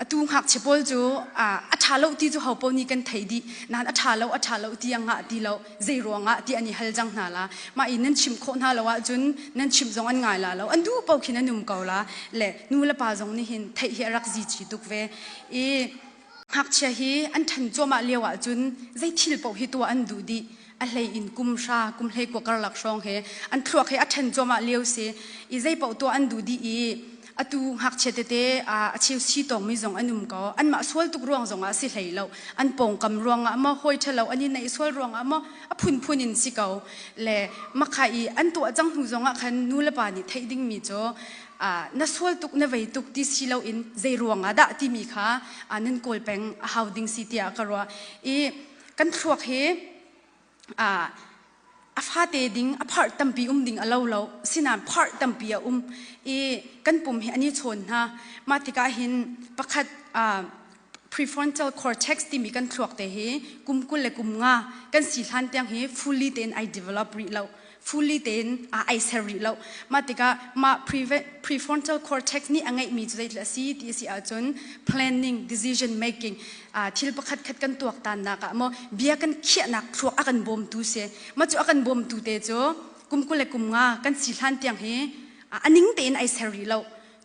Atu ngakchia pawl cu a ṭha lo ti cu ho paoh nih kan theih dih. Nain a ṭha lo a ṭha lo ti a ngah ti lo. Zei ruangah ti an i hal cang hna la. Mah i nan chimh khawh hna lo ahcun nan chimh zong an ngai la lo. An duh paoh khin an um ko la. Le nu le pa zong nih hin theih hi a rak zici tuk ve. I ngakchia hi an ṭhan cuahmah lio ahcun zei thil paoh hi tuah an duh dih. A hlei in kum hra kum hlei kua karlak hrawng he an thluak he a ṭhen cuahmah lio si i zei paoh tuah an duh dih i atu ngakchia tete a cheu si tawngmi zong an um ko. Anmah sual tuk ruang zongah si hlei lo, an pawngkam ruangah maw, hawi ṭhalo an i neih sual ruangah maw, a phunphun in si ko. Le makha i an tuah cang hnu zongah khan nu le pa nih theih dingmi cu na sual tuk na vei tuk ti si loin zei ruangah dah timi kha nan kawl peng a hau ding si tiah ka ruah. I kan thluak hi a fate ding a pharh tampi um ding a lo lo, sinain pharh tampi a um i kan pum hi an i chawn hna. Mah tikah hin pakhat prefrontal cortex timi kan thluak te hi kum 20 le kum nga kan si hlan tiang hi fully tein ai develop rih lo, fully tein ai ser rih lo. Mah tikah mah prefrontal cortex nih a ngeihmi cu zeitluk a si ti a si ahcun planning, decision making, thil pakhat khat kan tuaktannak ah maw bia kan khiahnak thluak a kan bawmtu si. Mah cu a kan bawmtu te cu kum 20 le kum nga kan si hlan tiang hi a ning tein ai ser rih lo.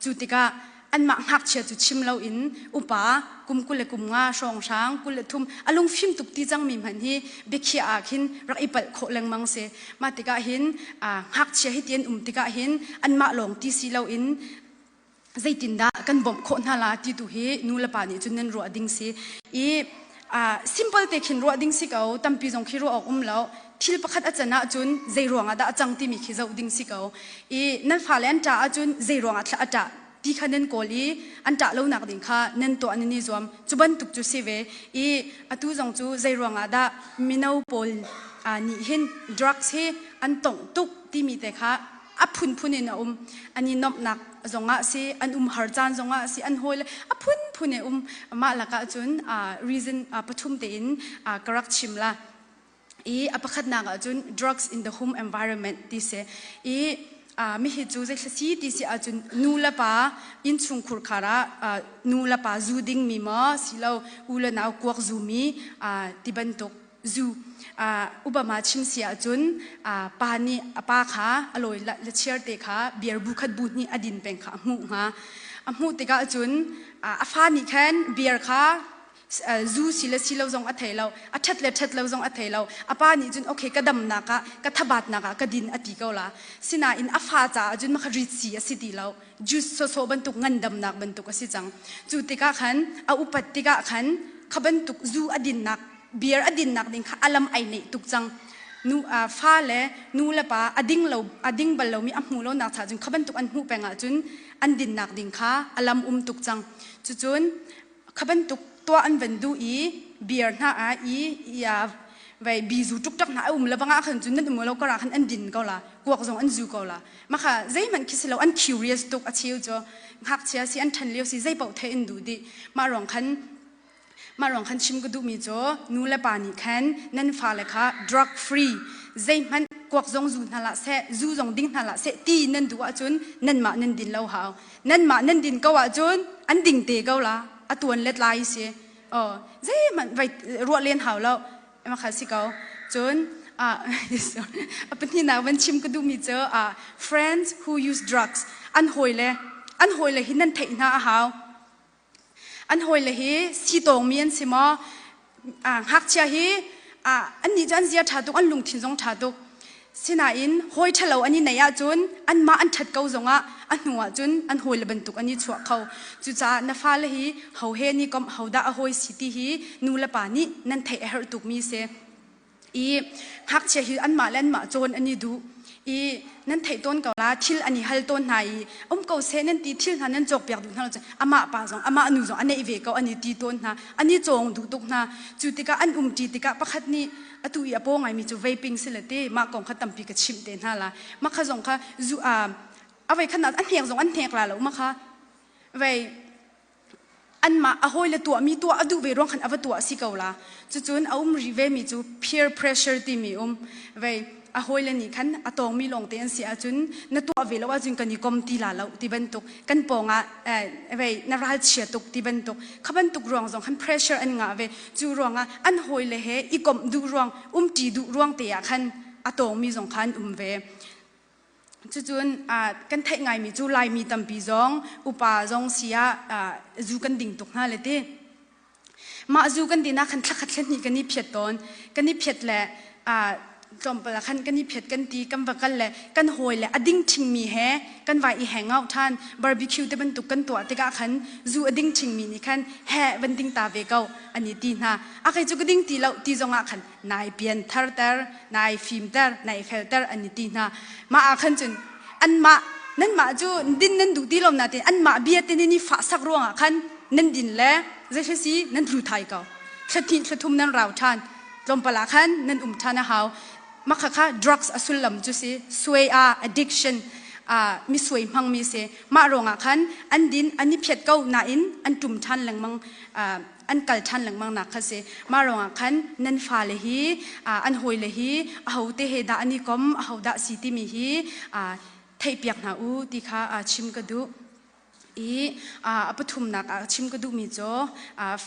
Cu tikah anmah ngakchia cu chim loin upa kum 20 le kum nga hrawnghrang 23 a lungfim tuk ti cangmi hmanh hi biakhiah ah khin rak i palh khawh lengmang si. Mah tikah hin ngakchia hi ti an um tikah hin anmah lawng ti si loin zeitindah kan bawmh khawh hna la ti tu hi nu le pa nih cun nan ruah ding si. I simple te khin ruah ding si ko, tampi zong khi ruah awk um lo. Thil pakhat a can ahcun zei ruangah dah a cang timi khi zoh ding si ko. I nan fale an ṭah ahcun zei ruangah thla a ṭah ti kha nan kawl i an ṭah lonak ding kha nan tuah nan i zuam. Cu bantuk cu si ve. I atu zong cu zei ruangah dah mino pawl nih hin drugs hi an tongh tuk timi te kha a phunphun in a um. An i nuamhnak zongah si, an umhar caan zongah si, an hawi le a phunphun in um. Mah lakah cun reason pathum tein ka rak chim la. I a pakhatnak ahcun drugs in the home environment ti si. I mihi cu zeithla si ti si ahcun nu le pa innchungkhur khar ah nu le pa zu dingmi maw silo u le nau kuak zumi ti bantuk zu. Obama chim si ahcun pa nih a pa kha a lawi le chiar te kha beer bu khat bu hnih a din peng kha a hmuh hnga. A hmuh tikah cun a fa nih khan beer kha zu si le si lo zong a thei lo, a ṭhat le ṭhat lo zong a thei lo. A pa nih cun okay, ka damnak ah, ka thabatnak ah ka din a ti ko la. Sinain a fa caah cun makha rit si a si ti lo, juice sawsawh bantuk, ngandamnak bantuk a si cang. Cu tikah khan a upat tikah khan kha bantuk zu a dinnak, beer a dinnak ding kha alam ai neih tuk cang. Nu fa le nu le pa a ding lo, a ding bal lomi a hmu lo nak cha cun kha bantuk an hmuh peng ahcun an dinnak ding kha alam um tuk cang. Cucun kha bantuk tuah an van duh i beer hna ah i vai bizu ṭukṭak hna a um le bangah khan cun nan um lo kar ah khan an din ko la, kuak zong an zu ko la. Makha zeihmanh khi si lo, an curious tuk. A cheu cu ngakchia si, an ṭhan lio si, zei paoh theih an duh dih. Mah ruang khan chim ka duhmi cu nu le pa nih khan nan fale kha drug free, zeihmanh kuak zong zu hna hlah seh, zu zong ding hna hlah seh ti nan duh ahcun nanmah nan din lo hau. Nanmah nan din ko ahcun an ding te ko la, a tuan le tlai si. Oh, zeihmanh vai ruah len hau lo, makha si ko. Cun a pahnihnak van chim ka duhmi cu friends who use drugs, an hawi le hi nan theih hna a hau. An hawi le hi sitawngmi an si maw? Ngakchia hi annih cu an zia ṭha tuk, an lungthin zong ṭha tuk, sinain hawi ṭhalo an i neih ahcun anmah an ṭhat ko zongah a hnu ahcun an hawile bantuk an i chuah kho. Cucaah na fale hi ho he an i komh, hodah a hawi si ti hi nu le pa nih nan theih a herh tukmi si. I ngakchia hi anmah le anmah cawn an i duh i nan theih tawn ko la, thil an i hal tawn hna i um ko seh nan ti, thil hna nan cawkpiak duh hna lo cun amah pa zong amah nu zong a neih ve ko an i ti tawn hna, an i cawng duh tuk hna. Cu tikah an umṭi tikah pakhat nih atu i a paw ngaimi cu vaping si le ti, mah kong kha tampi ka chimh te hna la. Mah kha zong kha zu a vei khan a hnek zong an hnek la lo. Mah kha vei anmah a hawile tuahmi tuah a duh ve ruang khan a va tuah si ko la. Cucun a um rih vemi cu peer pressure timi um vei. a hawile nih khan a tawngmi lawngte an si ahcun na tuah ve lo ahcun kan i kom ti la lo ti bantuk kan pawngah vei na ralchia tuk ti bantuk kha bantuk ruang zong khan pressure an ngah ve. Cu ruangah an hawile he i komh duh ruang umṭi duh ruang te ah khan a tawngmi zong kha an um ve. Cucun kan theih ngaimi cu Laimi tampi zong upa zong si ah zu kan ding tuk hna le ti. Mah zu kan din ah khan thlakhat thlahnih kan i phiat tawn. Kan i phiat le tlawmpal ah khan kan i phiat kan ti kan va kal le kan hawi le a ding ṭhingmi he kan vai i hang out ṭhan. Barbecue te bantuk kan tuah tikah khan zu a ding ṭhingmi nih khan he van ding ta ve ko an i ti hna. A kei cu ka ding ti lo ti zongah khan nai pian tharter, nai fimter, nai felter an i ti hna. Mah ah khan cun anmah nanmah cu din nan duh ti lo nain anmah bia te nih fahsak ruangah khan nan din le zei si nan tlu thai ko. Thlathnih thlathum nan rau ṭhan. Tlawmpal ah khan nan um ṭhan a hau. Mah kha drugs a sullam cu si suai ah addiction mi suai hmangmi si. Mah ruangah khan an din an i phiat ko nain an ṭum ṭhan lengmang an kal ṭhan lengmang nak kha si. Mah ruangah khan nan fale hi an hawile hi ahote he dah an i kom, ahodah si timi hi theihpiak hna u ti kha chim ka duh. I a pathumnak ah chim ka duhmi cu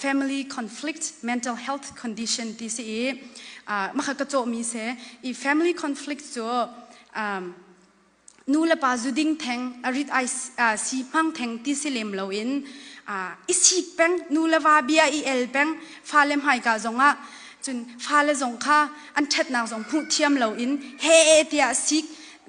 family conflict mental health condition ti si i mah kha ka cawhmi si. I family conflict cu nu le pa zuding theng a rit ai si hmang theng ti si lem loin i sik peng nu le va bia i el peng fale hmaika zongah cun fale zong kha an ṭhatnak zong hmuh thiam loin he tiah sik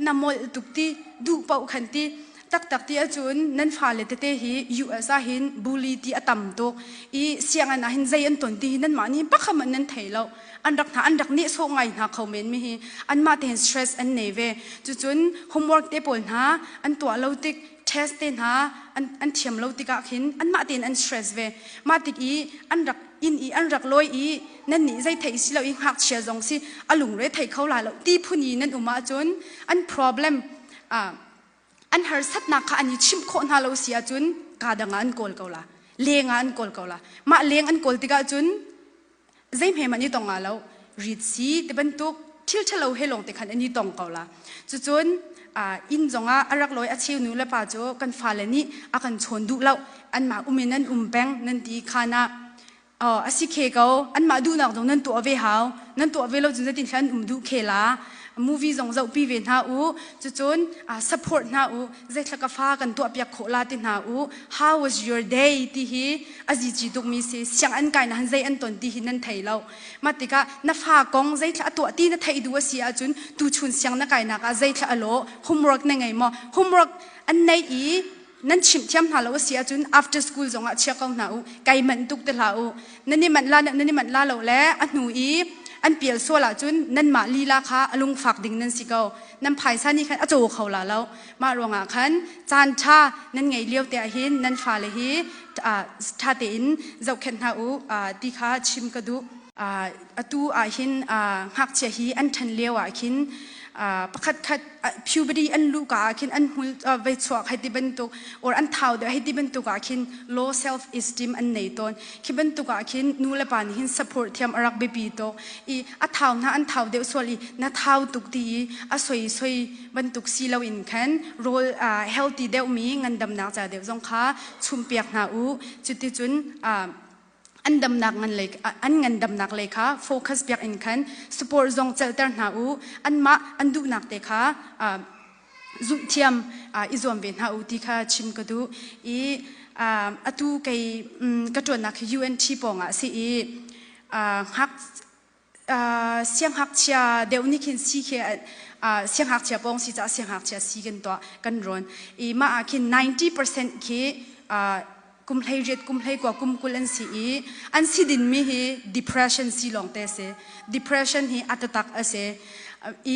na molh tuk ti duh paoh khan ti taktak ti ahcun nan fale tete hi US ah hin bully ti a tam tuk i sianginn ah hin zei an ton ti hi nanmah nih pakhat hmanh nan thei lo. An rak hna an rak nehsawh ngai hna kho men mi hi anmah te hin stress an nei ve. Cucun homework te pawl hna an tuah lo tik test te hna an, an thiam lo tikah khin anmah tein an stress ve. Mah tik i an rak inn i an rak lawi i nan nih zei theih si lo i ngakchia zong si a lungre thei kho lai lo ti phun i nan um ahcun an problem an harsatnak kha an i chimh khawh hna lo si ahcun kaa dang ah an kawl ko la leng ah an kawl ko la. Mah leng an kawl tikah cun zeihme man i tong nga lo rit si ti bantuk thil ṭhalo he lawng te khan an i tong ko la. Cucun inn zongah a rak lawi a cheu nu le pa cu kan fale nih a kan chawn duh lo anmah um in an um peng nan ti khan ah a si khe ko anmah duhnak zong nan tuah ve hau nan tuah ve lo cun zeitin hlan um duh khe la movie zong zohpi ve hna u. Cucun support hna u zeithla ka fa kan tuah piak khawh la ti hna u. How was your day ti hi a zici tukmi si siang an kai na han zei an ton ti hi nan thei lo. Mah tikah na fa kong zeithla a tuah ti na theih duh a si ahcun tuchun siang na kainak ah zeithla a lawh homework na ngei maw homework an nei i nan chimh thiam hna lo a si ahcun after school zongah chia ko hna u kai manh tuk te hlah u. Nan i manh la nan i manh la lo le a hnu i an pial sual ahcun nanmah lila kha a lungfak ding nan si ko. Nan phaisa nih khan a caw kho la lo. Mah ruangah khan caan ṭha nan ngei lio te ah hin nan fale hi ṭha tein zohkhenh hna u ti kha chim ka duh. Atu ah hin ngakchia hi an ṭhan lio ah khin pakhat khat puberty an luhka ah khin an hmul vei chuak hei ti bantuk or an thau deuh hei ti bantuk ah khin low self esteem an nei tawn. Khi bantuk ah khin nu le pa nih hin support thiam a rak biapi tuk i a thau hna an thau deuh sual i na thau tuk ti i a soi soi bantuk si loin khan rawl healthy deuhmi ngandamnak ca deuh zong kha chumpiak hna u. Cuticun an damnak ngan lei an ngandamnak lei kha focus piak in khan support zong celhter hna u. Anmah an duhnak te kha zumh thiam i zuam ve hna u ti kha chim ka duh. I atu kei ka ṭuannak hi UNT pawngah a si i hngak siangngakchia deuh nih khin si khi siangngakchia pawng si caah siangngakchia si kan tuah kan rawn i mah ah khin 90% khi kum 18 kum 19 kum 20 an si i an si dinmi hi depression si lawng te si. Depression hi a tatak a si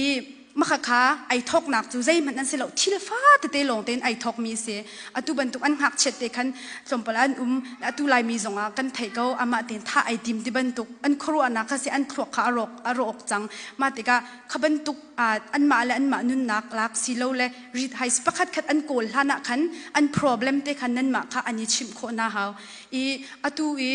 i Makhakha ai thawknak cu zeihmanh an si lo thil fa tete lawng tein ai thawkmi si. Atu bantuk an ngakchiat te khan tlawmpal an um atu Laimi zongah kan theih ko amah tein thah ai tim ti bantuk an khuaruahnak kha si an thluak kha a rawk a rawk cang. Mah tikah kha bantuk anmah le anmah nunnak lak si lo le rit hai pakhat khat an kawl hlan ah khan an problem te khan nanmah kha an i chimh khawh na hau. I atu i.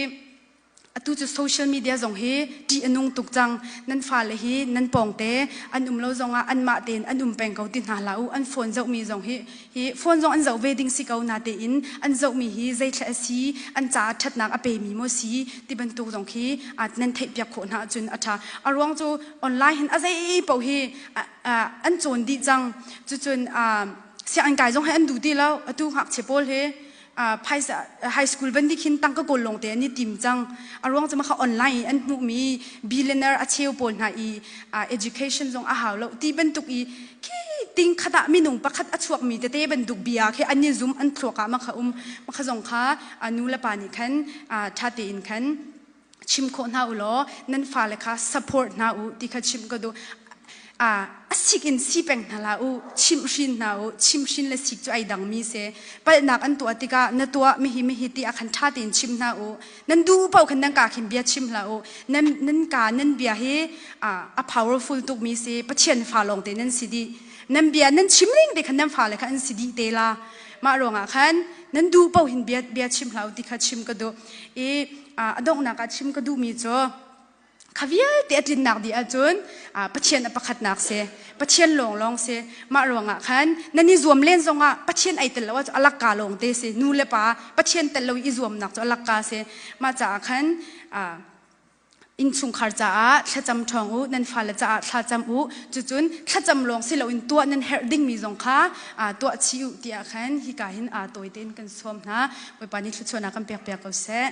Atu cu social media zong hi ṭih a nung tuk cang. Nan fale hi nan pawngte an um lo zongah anmah tein an um peng ko ti hna hlah u. An phone zohmi zong hi hi phone zong an zoh ve ding si ko natein an zohmi hi zeithla a si, an caah ṭhatnak a pemi maw si ti bantuk zong khi nan theihpiak khawh hna ahcun a ṭha. A ruang cu online hin a zei paoh hi an cawn dih cang. Cucun sianginn kai zong hi an duh ti lo. Atu ngakchia pawl hi phaisa high school van nih khin tangka kawl lawng te an i tim cang. A ruang cu kha online i an hmuhmi billionaire a cheu pawl hna i education zong a hau lo ti bantuk i khi ting khat ah minung pakhat a chuakmi tete bantuk bia khi an i zum an thluak ah ma kha um ma kha zong kha nu le pa nih khan ṭha tein khan chim khawh hna u law nan fale kha support hna u ti kha chimh ka duh. A sik in si peng hna hlah u, chimhhrin hna u. Chimhhrin le sik cu ai dangmi si. Palhnak an tuah tikah na tuah mihi mihi ti ah khan ṭha tein chim hna u. Nan duh paoh khan nan ka khin bia chim hlah u. Nan nan ka nan bia hi a powerful tukmi si. Pathian fa lawng te nan si dih. Nan bia nan chim ning te khan nan fale kha an si dih te la. Mah ruangah khan nan duh paoh hin bia bia chim hlah u ti kha chim ka duh. I a donghnak ah chim ka duhmi cu kha vialte a tlinnak dih ahcun Pathian a pakhatnak si Pathian lawnglawng si mah ruangah khan nan i zuam len zongah Pathian ai tel lo ahcun a lakka lawng te si nu le pa Pathian tel lo i zuamnak cu a lakka si mah caah khan innchungkhar caah thlacam ṭhawng u nan fale caah thlacam u cucun thlacam lawng si loin tuah nan herh dingmi zong kha tuah chih u tiah khan hika hin aa tawi tein kan sawm hna Bawipa nih thluachuahnak kan pek piak ko seh.